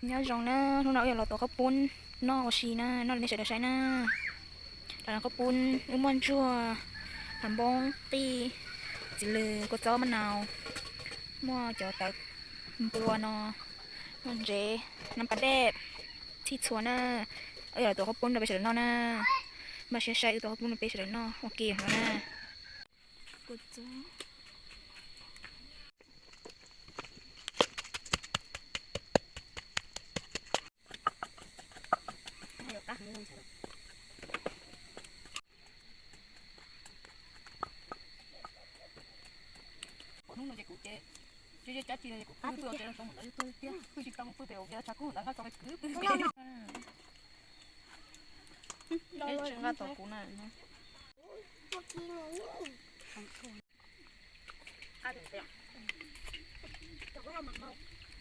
Nyob zoo na, hnub no wb yuav los tuav qhaub poob noj ua si na, noj rau nej sawv daws saib na. Los noj qhaub poob, wb muaj ntsuag, hnav npoob, qij, txiv lws, kua txob, maj nau, muaj cov tawv npua no, muaj ntsev, nab pas dej, txhij txhua na. Wb yuav los tuav qhaub poob rau peb sawv daws noj na. Npaj siab saib wb tuav qhaub poob rau peb sawv daws noj ua ke no na. Hnub no ces kuv ces, ces cab tsi no ces kuv pw tuaj ces zoo mus ntawd tuaj tiag, pw tsis tau mus pw pem hauv kev tshav kub ntawd nqa tso kwv pw. Peb tsis nqa tom kuv na.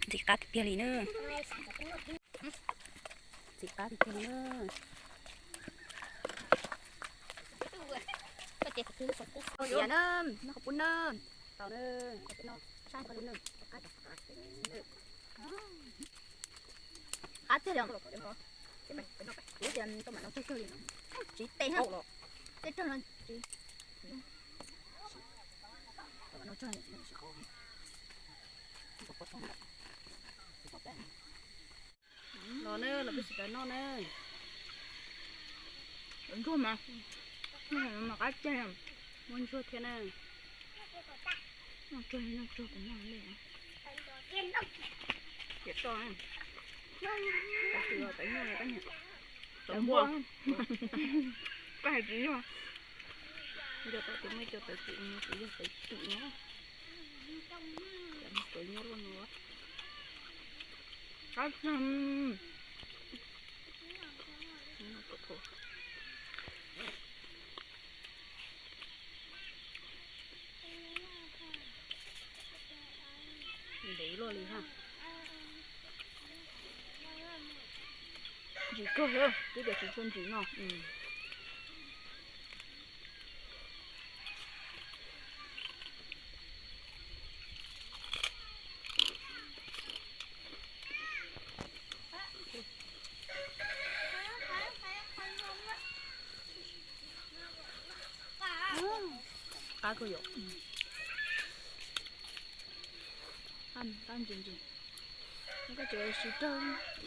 Ntxim qab tiag tiag li na. Ntxim qab tiag tiag li na. Noj qhaub poob na. Tau na. Qab tiag li. Kuv tias tau mam no tsawg tsawg li no. Tsis teb hab. Tej tsawg no tsis. Tau mam no tsawg li. Los na, los peb sawv daws noj na. Ntsuag mas, mas qab tiag, muaj ntsuag thiab na. Noj ntsuag, noj ntsuag kuv noj li. Tiam toj, tawv nyuaj, tawv npua, koj hais tsis nyuaj. Nco tau tias muaj cov tawv twm no, tsis yog tawv twm no. Tawv nyuaj luaj no. Qab, ntev luaj li ha. Ntsim kawg, twb tias tsis tshua ntsim no. Qab kawg yom. Qab ntsis ntsis. Koj tseem siv rau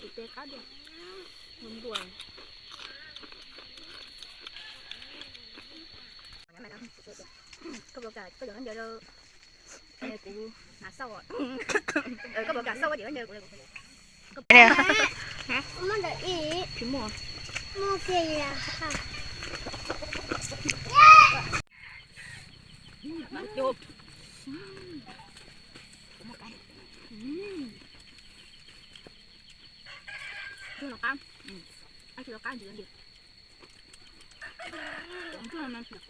tus tes qab tiag. Npua. Koj puas kam koj yuav khaub ncaws rau kuv hnav xauj? Koj puas kam xauj koj ces khaub ncaws kuv. Tsis muaj. Muaj kiag li. Ntsuag los qab, qab tsis los qab ntsis li. Ntsuag no tsis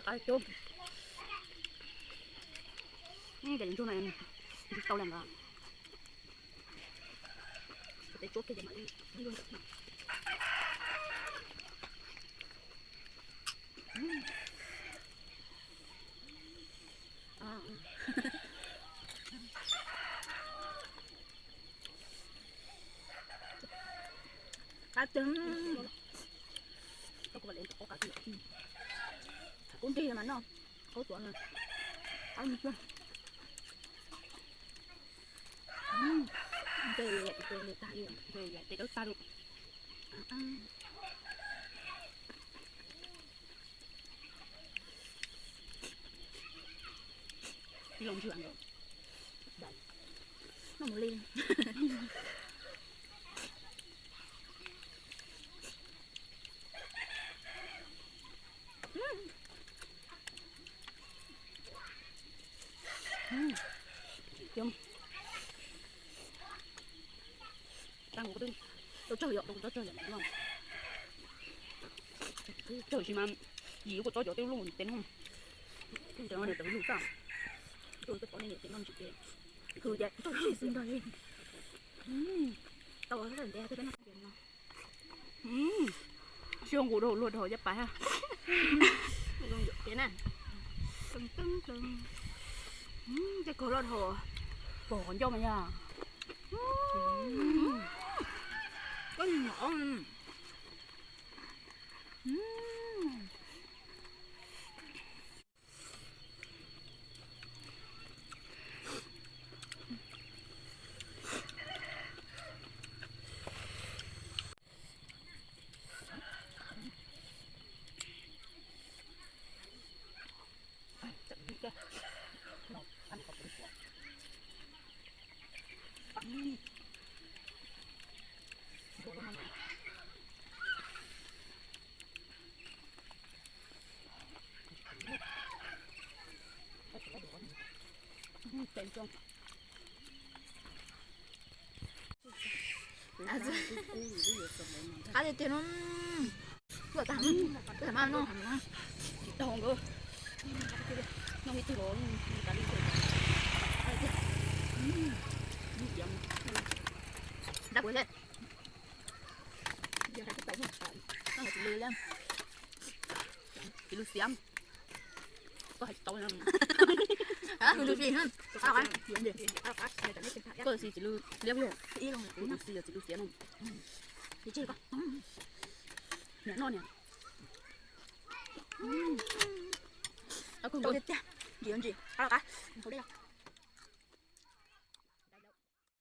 qab cub. Ces ntsuag no tsis tau li nka. Qab tiag. Kub nrig mas noj, khaub tuav no. Qab tiag. Nte li, nte li tag li, nte li tes dawb tag li. Los ntswg ntawd. Noj mus li. Tau tsawg yom, tau tsawg yom no. Tsawg tsis mas yim kuj txob cov tej lub tes no. Tej no tawv lug tag. Tej txob nej niam tes no tsis ces hws ces tau tsis xwb nrog li. Tau ntev thiab peb noj. Siab nqus rau luag rau yaj pas ha. Zoo yom peb Tej kawg loj dhau, pom qhov ncauj mas yog. Koj nyom. Qab tiag tiag no. Tuaj tag, tuaj tag mas no. Tsis tau nkawd. Noj ib tug los tas li. Dab kuv thiab. Tsis lw, tsis lw xiav. Koj hais tsis tau. Koj si tsis lw liab yog. Kuv si yog tsis lw xiav no. Niam no niam. Tiag tiag, ntsim ntsim, qab los qab, hauv dej los.